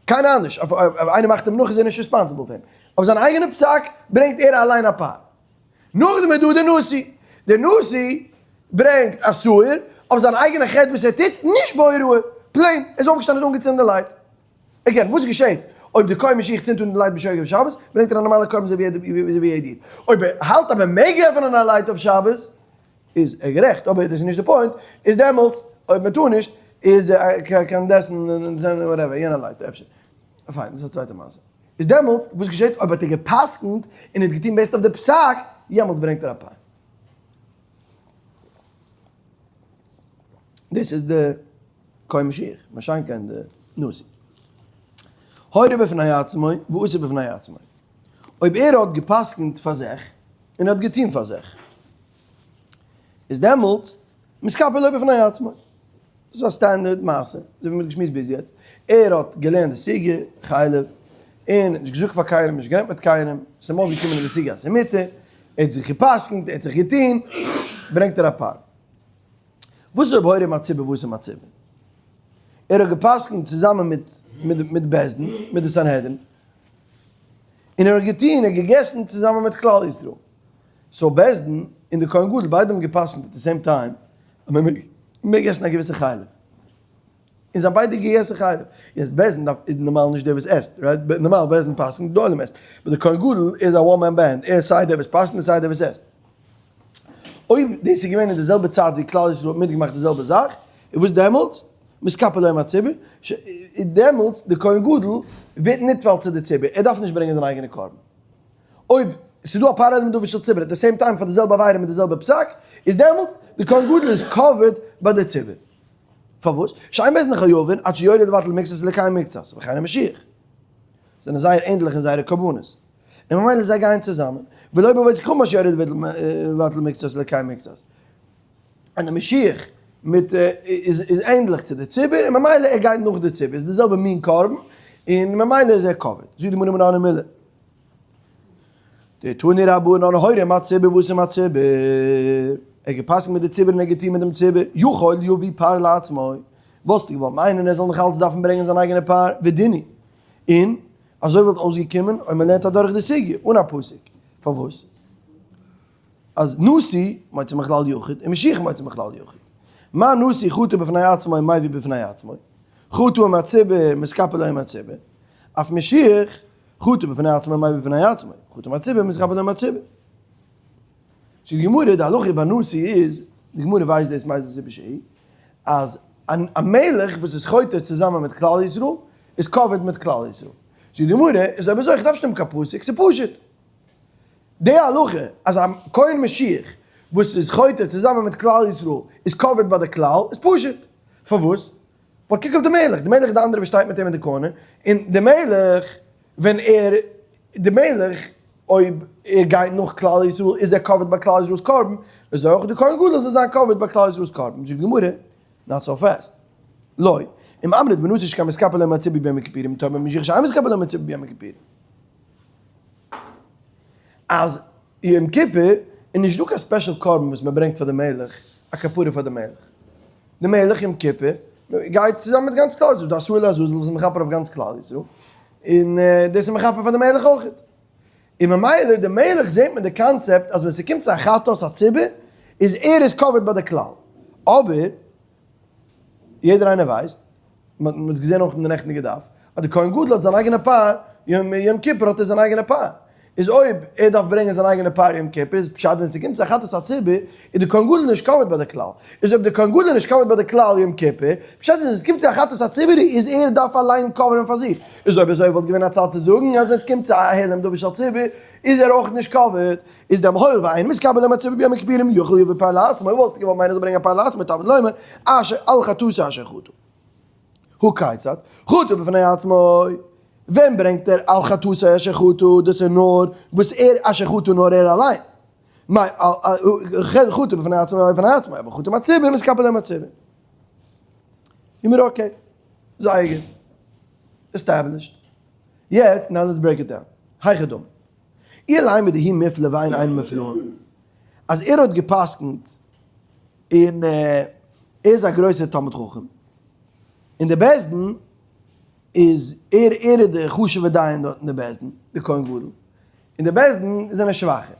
קיינער אנדערש, אויב איינער מאכט אים נאך איז ער נישט responsible פאר אים. אויף זיין אייגענע פסק ברענגט ער אליין א פר. נאכדעם איז דא די נשיא. דער נשיא ברענגט א שעיר אויף זיין אייגענע חטא וואס ער טוט, נישט בהוראה, plain, ער איז אויפגעשטאנען און אנגעצינדן די light. Again, וואס געשעט אויב די כהן משיח צינדט אן די light בשוגג אויף שבת, ברענגט ער א נארמאלע קרבן אזוי ווי יעדע איד. אויב ער האלט אז מען מעג עפענען א light אויף שבת, איז ער גערעכט, אבער דאס איז נישט די point, איז דעמאלטס אויב מען טאר נישט, איז קען דעסן whatever, יענע light אפשר. פיין, דאס איז א צווייטע מעשה. איז דעמאלטס וואס געשעט אויב האט ער גע'פסק'נט און האט געטון based אויף די פסק, יעמאלט ברענגט ער א פר. דאס איז די כהן משיח, מה שאין כן די נשיא. הורה בפני עצמו ועשה בפני עצמו. אויב ער האט גע'פסק'נט פאר זיך און האט געטון פאר זיך, איז דעמאלטס מתכפר לו בפני עצמו. דאס איז א standard מעשה, אזוי ווי מ'האט געשמועסט ביז יעצט. ער האט געלערנט די סוגיא, חלב, און נישט געזאגט פאר קיינעם, נישט גערעדט מיט קיינעם, ס'איז אים אויסגעקומען אין די סוגיא אז ס'איז מותר, ער האט זיך גע'פסק'נט, ער האט זיך געטון, ברענגט ער א פר. וואס איז אויב הורה עם הציבור ועשה עם הציבור? ער האט גע'פסק'נט צוזאמען מיט מיט בית דין, מיט די סנהדרין, און ער האט געטון, ער האט געגעסן צוזאמען מיט כלל ישראל. So בית דין און די כהן גדול ביידע האבן גע'פסק'נט at the same time אז מען מעג עסן א געוויסע חלב. און זיי האבן ביידע געגעסן חלב. יעצט בית דין דארף איז נארמאל נישט דער וואס עסט, right? נארמאל בית דין פסק'נט, די עולם עסט. But די כהן גדול איז א one man band, ער איז סיי דער וואס פסק'נט און סיי דער וואס עסט. אויב דאס איז געווען אין די זעלבע צייט ווי כלל ישראל האט מיטגעמאכט די זעלבע זאך, איז וואס דעמאלטס? מתכפר לו עם הציבור, איז דעמאלטס די כהן גדול ווערט נטפל צו די ציבור, ער דארף נישט ברענגען זיין אייגענע קרבן. אויב ס'איז דא א פר העלם דבר של ציבור at the same time פאר די זעלבע עבירה מיט די זעלבע פסק, איז דעמאלטס די כהן גדול איז covered ביי די ציבור. פארוואס? שאין בית דין חייבין עד שיורה לבטל מקצת ולקיים מקצת, וכן המשיח. זענען זייער ענדליך אין זייערע קרבנות. און ממילא זיי גייען צוזאמען. ולא בעבודת כוכבים עד שיורה לבטל מקצת ולקיים מקצת. און די משיח מיט איז ענדליך צו די ציבור און ממילא ער גייט נאך די ציבור, איז די זעלבע מין קרבן און ממילא איז ער covered. זאגט די גמרא מנא הני מילי. דתנו רבנן הורה עם הציבור ועשה עם הציבור, ער האט גע'פסק'נט מיט די ציבור און ער האט געטון מיט דעם ציבור, יכול יביא פר לעצמו, וואלסטו געוואלט מיינען ער זאל נאך אלץ דארפן ברענגען זיין אייגענע פר, ודין הוא, און אזוי וואלט אויסגעקומען אויב מען לערנט אדורך די סוגיא אן א פסוק, פארוואס אז נשיא מוציא מכלל יחיד און משיח מוציא מכלל יחיד, מה נשיא חטא בפני עצמו מביא בפני עצמו, חטא עם הציבור מתכפר לו עם הציבור, אף משיח חטא בפני עצמו מביא בפני עצמו, חטא עם הציבור מתכפר לו עם הציבור. זאגט די גמרא, די הלכה ביי נשיא איז, די גמרא ווייסט דאס מאיזה סיבה שהיא, אז א מלך וואס איז חוטא צוזאמען מיט כלל ישראל, איז covered מיט כלל ישראל. זאגט די גמרא, איז אויב אזוי איך דארף נישט האבן קיין פסוק, ס'איז פשוט. די הלכה אז א כהן משיח וואס איז חוטא צוזאמען מיט כלל ישראל איז covered ביי די כלל, איז פשוט. פארוואס? ווייל קוק אויף די מלך, די מלך איז די אנדערע וואס שטייט מיט אים אין די corner, און די מלך ווען ער, די מלך אויב ער גייט נאך כלל ישראל איז ער covered ביי כלל ישראל'ס קרבן, אזוי אויך די כהן גדול זאל זיין covered ביי כלל ישראל'ס קרבן, זאגט די גמרא, not so fast. לא, אם אמרת בנשיא שכן מתכפר לו עם הציבור ביום הכיפורים, תאמר במשיח שאין מתכפר לו עם הציבור ביום הכיפורים. אז יום כיפור איז נישט דא קיין special קרבן וואס מען ברענגט פאר די מלך, א כפרה פאר די מלך. די מלך יום כיפור גייט צוזאמען מיט גאנץ כלל ישראל, די שעיר לעזאזל וואס איז מכפר אויף גאנץ כלל ישראל, און דאס איז מכפר פאר די מלך אויך. און ממילא די מלך זעט מען די קאנצעפט אז ווען ס'קומט צו א חטאת הציבור איז ער איז covered ביי די כלל. אבער יעדער איינער ווייסט, מען האט עס געזען אויך אין די נעכטיגע דף, אז די כהן גדול האט זיין אייגענע פר, יום כיפור האט ער זיין אייגענע פר. איז אויב ער דארף ברענגען זיין אייגענע פר יום כיפור, איז פשט ווען ס'קומט צו א חטאת הציבור, איז די כהן גדול נישט covered ביי די כלל. איז אויב די כהן גדול איז נישט covered ביי די כלל יום כיפור, פשט איז ווען ס'קומט צו א חטאת הציבור איז ער דארף אליין cover ן פאר זיך. איז אויב אזוי וואלט געווען א צד צו זאגן אז ווען ס'קומט צו א העלם דבר של ציבור איז ער אויך נישט covered. איז דעם הואיל ואין מתכפר לו עם הציבור ביום הכיפורים יכול יביא פר לעצמו, וואלסטו געוואלט מיינען זאל ברענגען א פר לעצמו תלמוד לומר אשר על חטאתו אשר חטא. הא כיצד? חטא בפני עצמו, ווען ברענגט ער על חטאתו אשר חטא, דאס איז נאר וואס ער אשר חטא נאר ער אליין, מאי חטא בפני עצמו בפני עצמו, אבער חטא עם הציבור מתכפר לו עם הציבור. אימער okay. זייער גוט. Established. יעצט, now let's break it down. היכי דמי. אילימא דהוא מיפלא ואין אין מפלאין. אז ער האט גע'פסק'נט און ער איז א גרויסער תלמיד חכם. און די בית דין איז ער ער איז די חשוב'ע דיין דארט אין די בית דין, די כהן גדול. און די בית דין זענען שוואכער.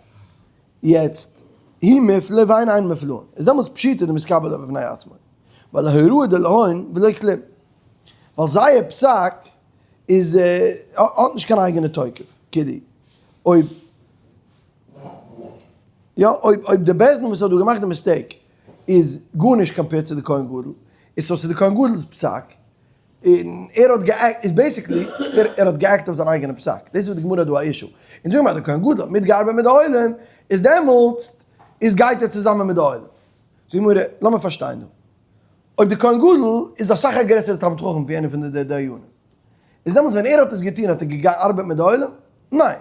יעצט, הוא מיפלא ואין אין מפלאין. איז דעמאלטס פשיטא דמתכפר ליה בפני עצמו. ווייל הוראה דלהון ולא כלום. ווייל זייער פסק איז האט נישט קיין אייגענע תוקף, כאילו אויב יא אויב אויב די בית דין וואס האט דא געמאכט די mistake איז גארנישט compared צו די כהן גדול, איז so ס'איז די כהן גדול'ס פסק, און ער האט גע act איז basically ער האט גע act אויף זיין אייגענע פסק, דאס איז וואס די גמרא האט דא א issue, און זאגן אז די כהן גדול האט מיטגעארבעט מיט די עולם, איז דעמאלטס איז גייט ער צוזאמען מיט די עולם. זאגט די גמרא, לאמיר פארשטיין דא. אויב די כהן גדול איז אסאך א גרעסערע תלמיד חכם ווי איינער פון די דיינים, איז דעמאלטס ווען ער האט עס געטון האט ער געארבעט מיט די עולם? ניין!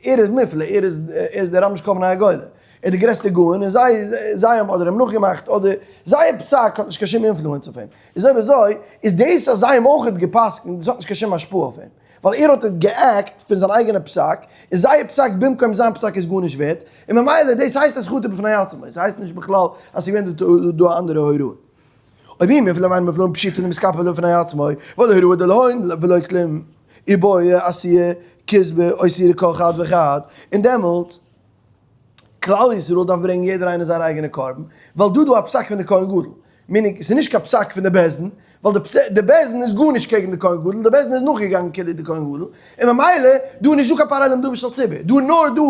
ער איז מופלא, ער איז ער איז דער רמש ק בני הגולה, ער איז די גרעסטע גאון און זיי זיי האבן אדער אים נאכגעמאכט אדער זייער פסק האט נישט קיין שום influence אויף אים, איז אויב אזוי איז דאס אז זיי האבן אויכעט גע'פסק'נט דאס האט נישט קיין שום השפעה אויף אים, ווייל ער האט גע act פון זיין אייגענע פסק, און זייער פסק במקום זיין פסק איז גארנישט ווערט, און ממילא דאס הייסט אז חטא בפני עצמו, עס הייסט נישט בכלל אז ס'איז געווען דא א אנדערע הוראה. אויב הוא מיפלא ואין מפלאין פשיטא דמתכפר בפני עצמו, ווייל הוראה דלהון ולא כלום, איבעיא עשיה כסבא או שעירה כל חד וחד, און דעמאלטס כלל ישראל דארף ברענגען יעדער איינער זיין אייגענע קרבן, ווייל דא דא א פסק פון די כהן גדול, meaning ס'איז נישט קיין פסק פון די בית דין, ווייל די בית דין איז גארנישט קעגן די כהן גדול, די בית דין איז נאכגעגאנגען כדי די כהן גדול, און ממילא דא איז נישטא קיין פר העלם דבר של ציבור, דא איז נאר דא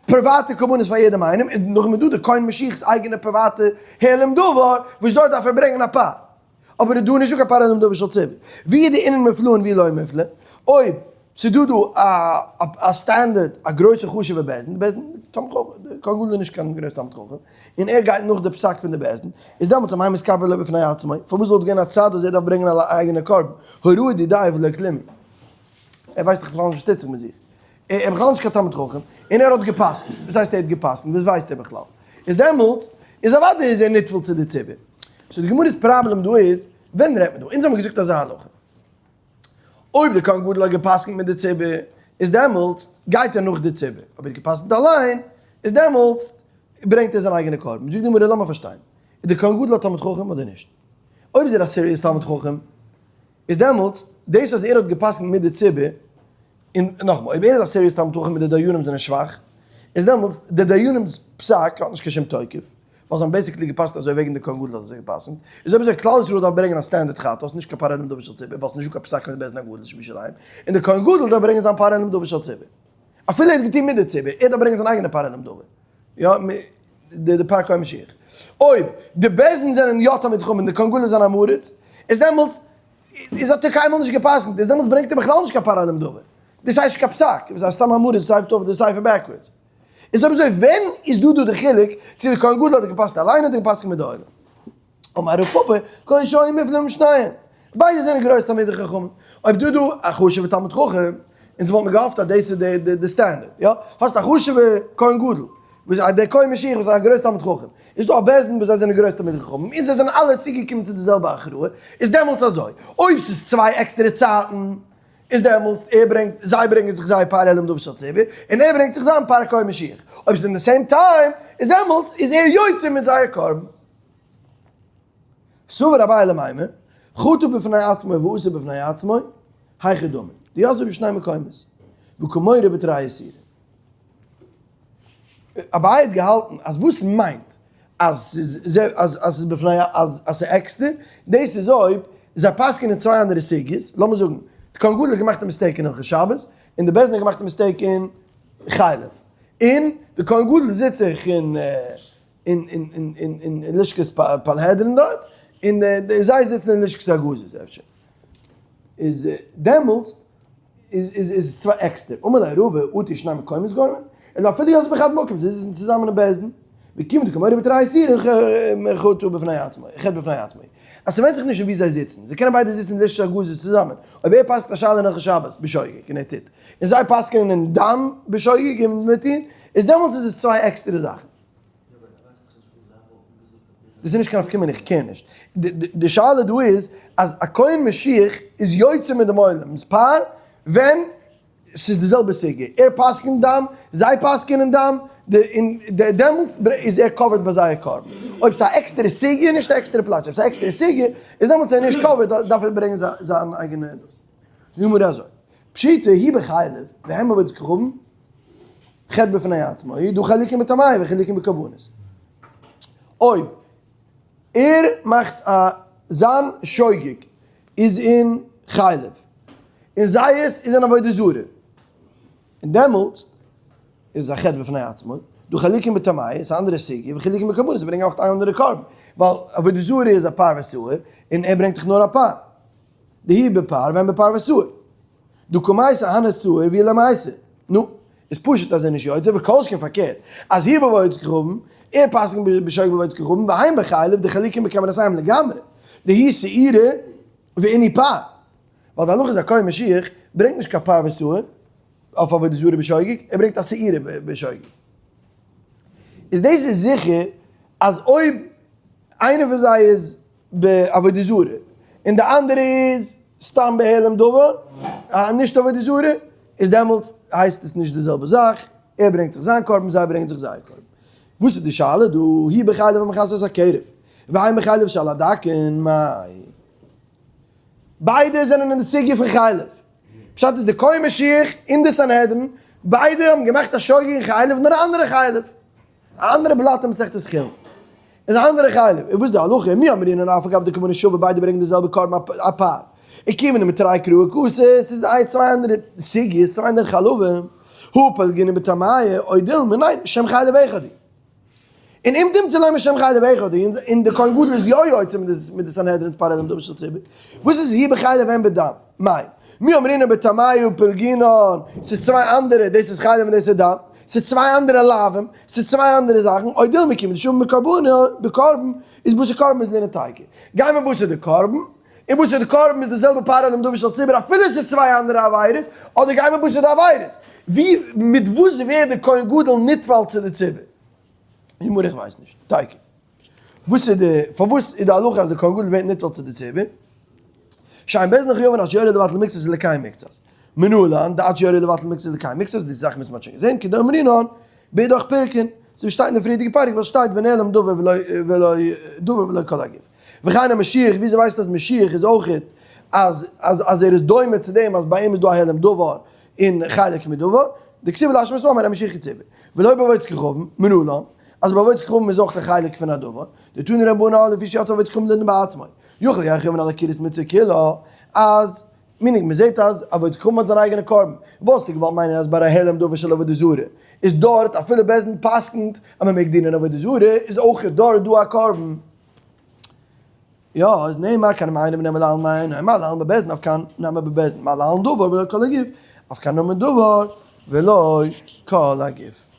פריוואטע קרבנות פאר יעדעם איינעם, און נאכדעם איז דא די כהן משיח'ס אייגענע פריוואטע העלם דבר, וואס דארט דארף ער ברענגען א פר. אבער איז דא נישטא קיין פר העלם דבר של ציבור. ווי איז די ענין מופלא און ווי לא מופלא? אויב ס'איז דא דא א standard א גרויסע חשוב'ע בית דין, די בית דין תלמיד חכם, די כהן גדול איז נישט קיין גרויסע תלמיד חכם, און ער גייט נאך די פסק פון די בית דין, איז דעמאלטס אמאי מתכפר ליה בפני עצמו, פארוואס וואלט געווען א צד אז ער דארף ברענגען א אייגענע קרבן, הוראה דידיה ולא כלום, ער ווייסט דאך בכלל נישט וואס טוט זיך מיט זיך, ער איז בכלל נישט קיין תלמיד חכם, און ער האט גע'פסק'נט, וואס הייסט ער האט גע'פסק'נט, וואס ווייסט ער בכלל, איז דעמאלטס איז אוודאי איז ער נטפל צו די ציבור. So די גמרא'ס פראבלעם דא איז, ווען רעדט מען דא? אונז האבן געזאגט אזא הלכה. אויב די כהן גדול האט גע'פסק'נט מיט די ציבור, איז דעמאלטס גייט ער נאך די ציבור, אויב ער האט גע'פסק'נט אליין, איז דעמאלטס ברענגט ער זיין אייגענע קרבן. זאגט די גמרא, לאמיר פארשטיין, איז די כהן גדול א תלמיד חכם אדער נישט? אויב איז ער א serious תלמיד חכם, איז דעמאלטס דאס אז ער האט גע'פסק'נט מיט די ציבור, און נאכאמאל, אויב ער איז א serious תלמיד חכם און די דיינים זענען שוואך, איז דעמאלטס די דיינים'ס פסק האט נישט קיין שום תוקף, ווייל זיי האבן basically גע'פסק'נט אזוי וועגן די כהן גדול האט אזוי גע'פסק'נט, איז אויב אזוי כלל ישראל דארף ברענגען א standard חטאת, נישט קיין פר העלם דבר של ציבור, ווייל ס'נישט דא קיין פסק פון די בית דין הגדול שבירושלים, און די כהן גדול דארף ברענגען זיין פר העלם דבר של ציבור. אפילו ער האט געטון מיט די ציבור, ער דארף ברענגען זיין אייגענע פר העלם דבר. יא, די פר כהן משיח. אויב די בית דין זענען יא תלמיד חכמים און די כהן גדול איז אן עם הארץ, איז דעמאלטס איז האט ער קיינמאל נישט גע'פסק'נט, איז דעמאלטס ברענגט ער בכלל נישט קיין פר העלם דבר. דאס הייסט נישט קיין פסק, איז א סתם עם הארץ וואס הייבט אויף די ספר backwards. איז אויב אזוי ווען איז דא דא די חילוק צו די כהן גדול האט גע'פסק'נט אליין אדער גע'פסק'נט מיט די עולם? אמר רב פפא, כגון שהיו מופלין שניהם, ביידע זענען גרויס תלמידי חכמים, אויב דא דא א חשוב'ע תלמיד חכם, אונז וואלט מיר געהאפט אז דאס איז די standard, יא? האסט א חשוב'ע כהן גדול, וואס איז דער כהן משיח וואס איז א גרויס תלמיד חכם, איז דא א בית דין וואס זיי זענען גרויס תלמידי חכמים, און זיי זענען אלע צוגעקומען צו די זעלבע הכרעה, איז דעמאלטס אזוי, אויב ס'איז צוויי עקסטערע צייטן, איז דעמאלטס ער ברענגט, זיי ברענגען זיך זייער פר העלם דבר של ציבור, און ער ברענגט זיך זיין פר כהן משיח, אויב ס'איז אין די same time, איז דעמאלטס איז ער יוצא מיט זייער קרבן. סבר אביי למימר, חטא בפני עצמו ועשה בפני עצמו, היכי דמי, דיתבי בשני מקומות, וקא מרי בתרי איסורי. אביי האט געהאלטן אז וואס מיינט אז ס'איז אז ס'איז בפני אז ס'איז עקסטער, דאס איז אויב זיי פסק'ענען צוויי אנדערע סוגיות, לאמיר זאגן, די כהן גדול האט געמאכט א mistake אין הלכות שבת, און די בית דין האט געמאכט א mistake אין חלב, און די כהן גדול זיצט זיך אין אין לשכת פלהדרין דארט, און זיי זיצן אין לשכת הגזית אפשר. איז דעמאלטס איז איז צוויי עקסטער. אמר ליה רבא אטו שני מקומות גורמין, אלא אפילו יתבי בחד מקום, זיי זיצן צוזאמען אין בית דין, וכיון דקא מרי בתרי איסורי חטא בפני עצמו, חטא בפני עצמו. אז ס'ווענדט זיך נישט אין וואו זיי זיצן, זיי קענען ביידע זיצן אין לשכת הגזית צוזאמען, אויב ער פסק'ט א שאלה אין הלכות שבת בשוגג און ער טוט, און זיי פסק'ענען אין דם בשוגג און מען טוט, איז דעמאלטס איז עס צוויי עקסטערע זאכן. דאס איז נישט קיין נפקא מינה, איך care נישט. די שאלה דא איז. אז א כהן משיח איז יוצא מיט דעם עולם'ס פר ווען ס'איז די זעלבע סוגיא, ער פסק'נט דם, זיי פסק'ענען דם, און דעמאלטס איז ער covered ביי זייער קרבן. אויב ס'איז א עקסטערע סוגיא, נישט א עקסטערע פלאץ, אויב ס'איז א עקסטערע סוגיא, איז דעמאלטס איז ער נישט covered, דארף ער ברענגען זיין אייגענע דאס. זאגט די גמרא אזוי, פשיטא הוא בחלב, והם בעבודת כוכבים, חטא בפני עצמו, דהא חלוקים בטמיא וחלוקים בקרבנות. אויב ער מאכט א זיין שוגג איז אין חלב, און זייערס איז אין עבודה זרה, און דעמאלטס איז א חטא בפני עצמו, דהא חלוקים בטמיא איז א אנדערע סוגיא, וחלוקים בקרבנות, זיי ברענגען אויך א אנדערע קרבן, ווייל עבודה זרה איז א פר ושעיר, און ער ברענגט דאך נאר א פר, דהוא בפר והם בפר ושעיר. דהא קמייתי אהני שעיר ואיהו לא מייתי. נו, איז פשוט אז ער איז נישט יוצא, וכל שכן פארקערט, אז הוא בעבודת כוכבים, ער פסק'נט בשוגג בעבודת כוכבים, והם בחלב דחלוקים בקרבנותיהם לגמרי, דהוא שעירא ואינהו פר. ווייל די הלכה איז א כהן משיח ברענגט נישט קיין פר ושעיר אויף עבודה זרה בשוגג, ער ברענגט א שעירה בשוגג. איז דאס איז זיכער אז אויב איינער פון זיי איז בעבודה זרה, און די אנדערע איז סתם בהעלם דבר, א נישט עבודה זרה, איז דעמאלטס הייסט עס נישט די זעלבע זאך, ער ברענגט זיך זיין קרבן, זיי ברענגען זיך זייער קרבן. וואס איז די שאלה דא? הוא בחלב המכסה את הקרב, והם בחלב שעל הדקין, מאי? ביידע זענען אין די סוגיא פון חלב. פשט איז די כהן משיח און די סנהדרין, ביידע האבן געמאכט א שוגג אין חלב, נאר א אנדערע חלב. א אנדערע בלאט אין מסכת חולין איז א אנדערע חלב, און וואס די הלכה, מי אמרינן אף על גב דקרבנן שוה ביידע ברענגען די זעלבע קרבן א פר, וכיוון דמתרי קראי קאתי, ס'איז איי צוויי אנדערע סוגיות, צוויי אנדערע חלבים, הא פלגינן בטמיא, או דילמא, ניין, שם חלב אחד הוא. און אם תמצא לומר שם חלב אחד הוא, און די כהן גדול איז יא יוצא מיט די סנהדרין פר העלם דבר של ציבור, וואס איז הוא בחלב והם בדם? מאי. מי אמרינן בטמיא פלגינן, ס'איז צוויי אנדערע, דאס איז חלב און דאס איז דם. ס'איז צוויי אנדערע לאווים, ס'איז צוויי אנדערע זאכן, או דילמא כיון דשוין בקרבנות, בקרבן, איז בתר קרבן איז לינא תיקו. גיי מיר בתר די קרבן, און בתר די קרבן איז די זעלבע פר העלם דבר של ציבור אפילו ס'איז צוויי אנדערע עבירות, אדער גיי מיר בתר די עבירות. ווי, מיט וואס ווערט די כהן גדול נטפל צו די ציבור? גמרא איך ווייס נישט. תיקו. וואס איז די, פארוואס איז די הלכה אז די כהן גדול ווערט נטפל צו די ציבור? שאין בית דין חייבין עד שיורה לבטל מקצת ולקיים מקצת. מנלן דעד שיורה לבטל מקצת ולקיים מקצת, די זאך מוז מען האט שוין געזען, כדאמרינן באידך פירקין, אזוי ווי שטייט אין די פריערדיגע פרק וואס שטייט ונעלם דבר ולא ולא דבר ולא כל הגוף. וכן המשיח, וויאזוי ווייסטו אז משיח איז אויכעט אז אז אז ער איז דומה צו דעם אז ביי אים איז דא א העלם דבר און חלק מדבר, דכתיב להשמות מאמר המשיח כציבור. ולא בעבודת כוכבים, מנלן אז בעבודת כוכבים איז אויך א חלק פון א דבר, דתנו רבנן לפי שיצא עבודת כוכבים לדין בעצמו. יכול יהא חייבין על עקירת מצוה כולה, אז meaning מען זעט אז עבודת כוכבים האט זיין אייגענע קרבן, וואלסטו געוואלט מיינען אז ביי א העלם דבר של עבודה זרה איז דארט אפילו בית דין פסק'נט אז מען מעג דינען עבודה זרה איז אויך דארט דא א קרבן? יא, איז נאמר כאן אם אינו נאמר להלן אינו, מה להלן בבית דין אף כאן נאמר בבית דין, מה להלן דבר ולא כל הגוף, אף כאן נאמר דבר ולא כל הגוף.